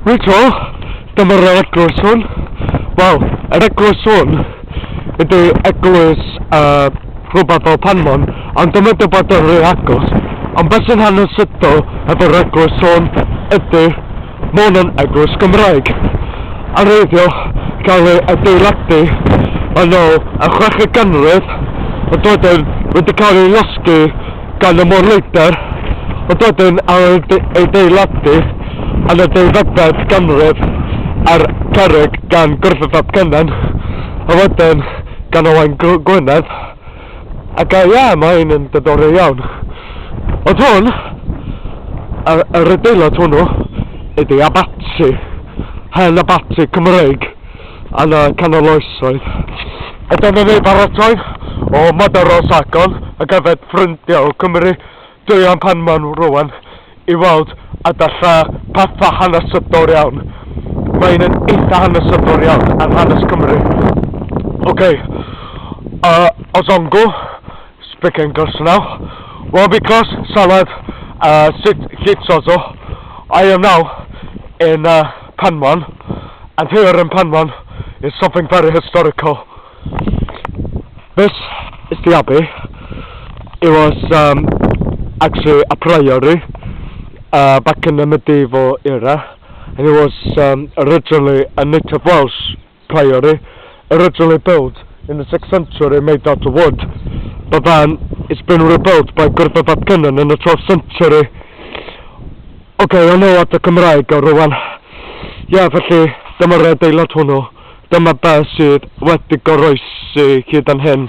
Reit o, dyma'r eglwys hwn. Wel, yr eglwys hwn ydy eglwys rhywbeth fel Penmon, ond dyma dy bod yn rhy agos. Ond beth sy'n hanesyddol efo'r eglwys hwn ydy, mae hwn yn eglwys Gymraeg. A wreiddiol cael ei adeiladu yn ôl y chweched ganrif, ond wedyn wedi cael ei losgi gan y môr-leidr, ond wedyn ar ei adeiladu yn y deuddegfed ganrif ar cerrig gan Gruffudd ap Cynan, a wedyn gan Owain Gwynedd, ac ie, mae hyn yn diddorol iawn. Ond hwn, yr, yr adeilad hwnnw, ydy abaty, hen abaty Cymreig yn y canol oesoedd. A dyna ni baratoi o Madaros Agon ac hefyd ffrindiau o Cymru, dwi am Penmon rwan i weld a dalla pethau hanesyddol iawn. Mae'n yn eitha hanesyddol iawn ar hanes Cymru. Okay, Ozongo, speak English now. Well, because salad, sit Sozo, I am now in Penmon, and here in Penmon is something very historical. This is the abbey. It was actually a priory back in the medieval era, and it was originally a native Welsh priory, originally built in the 6th century, made out of wood, but then it's been rebuilt by Gruffudd ap Cynan in the 12th century. Oce, okay, o'n at y Cymraeg o rwan. Ie, yeah, felly dyma'r adeilad hwnnw. Dyma beth sydd wedi goroesi hyd yn hyn.